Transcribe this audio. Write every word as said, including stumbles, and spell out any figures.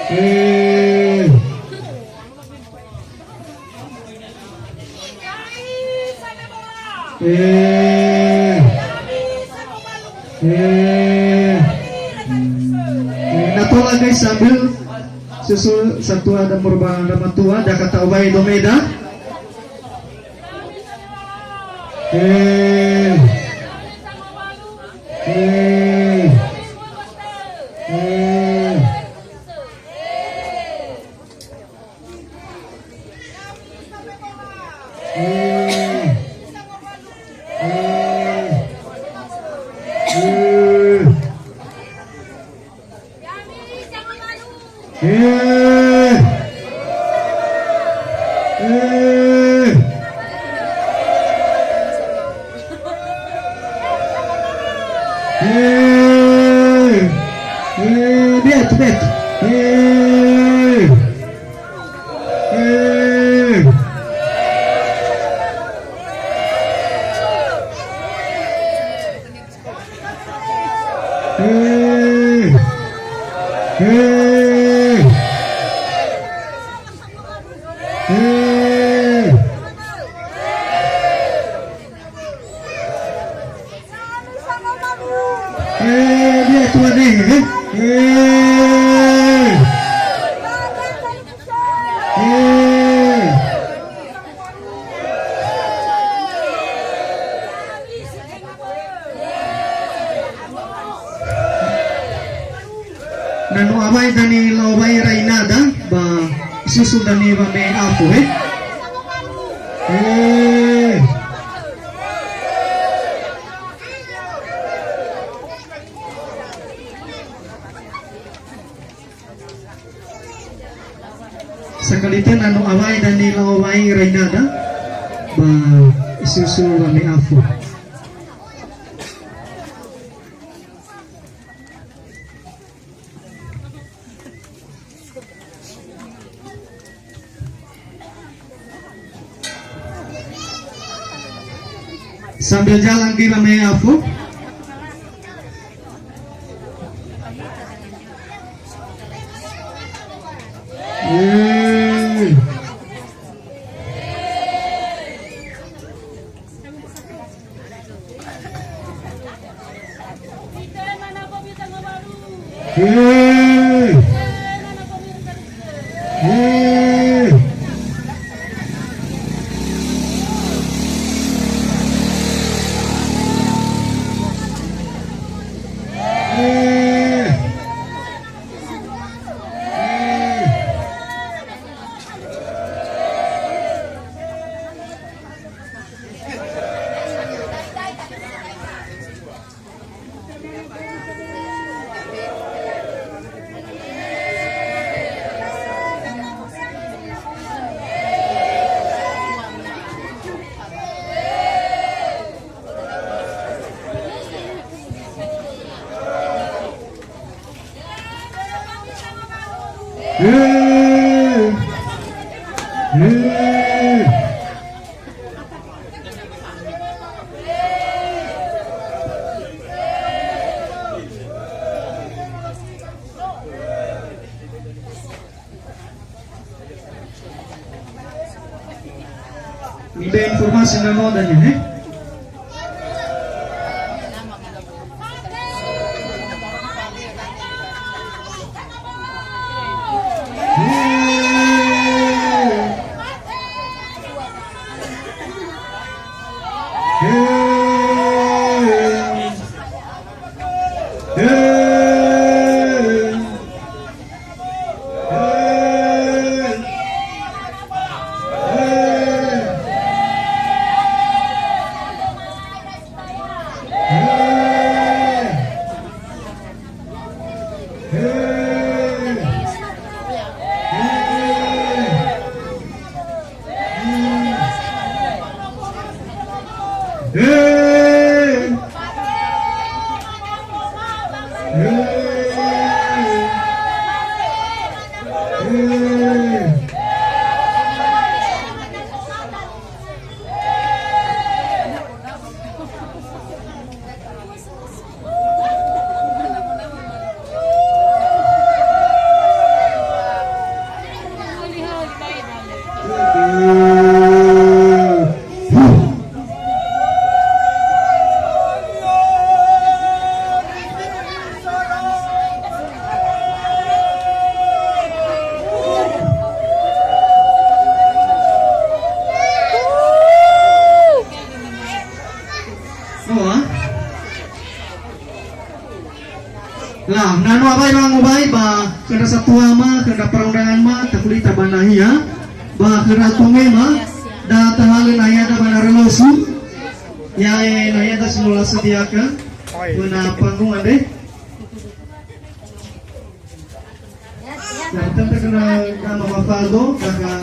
Eh. Eh. Eh. Eh, na tola, guys, sambil susul satua dan murba dramatua, da kata obai domeda. Eh. Eh. Eh. Eh. Eh. Eh. Eh. Eh. Eh. Eh. Bet, bet. Eh. Eh. Eh. Eh. Eh. Eh, dia tuan ni, eh. Eh. Eh. Na no awai dania la'owai rainada, ba isusu dania wame'e afo, eh. Eh. Sakali tö na no awai dania la'owai rainada, ba isusu wame'e afo. Sambil jalan kita, me'e afo. Eh. Eh. Eh. Eh. Eh. Eh. Mibe informasi na no dania, eh? Noa. Lah, na noa bai wangobai ba khö ndra satuama, khö ndra perundanganma, takulita ba nahia, ba khö ndra tomema, da tahalö nahiada ba narö losu, ya'e nahiada si no lasediakan, föna panggung andre. Nah, tentu kena nama Mafaldo, kakak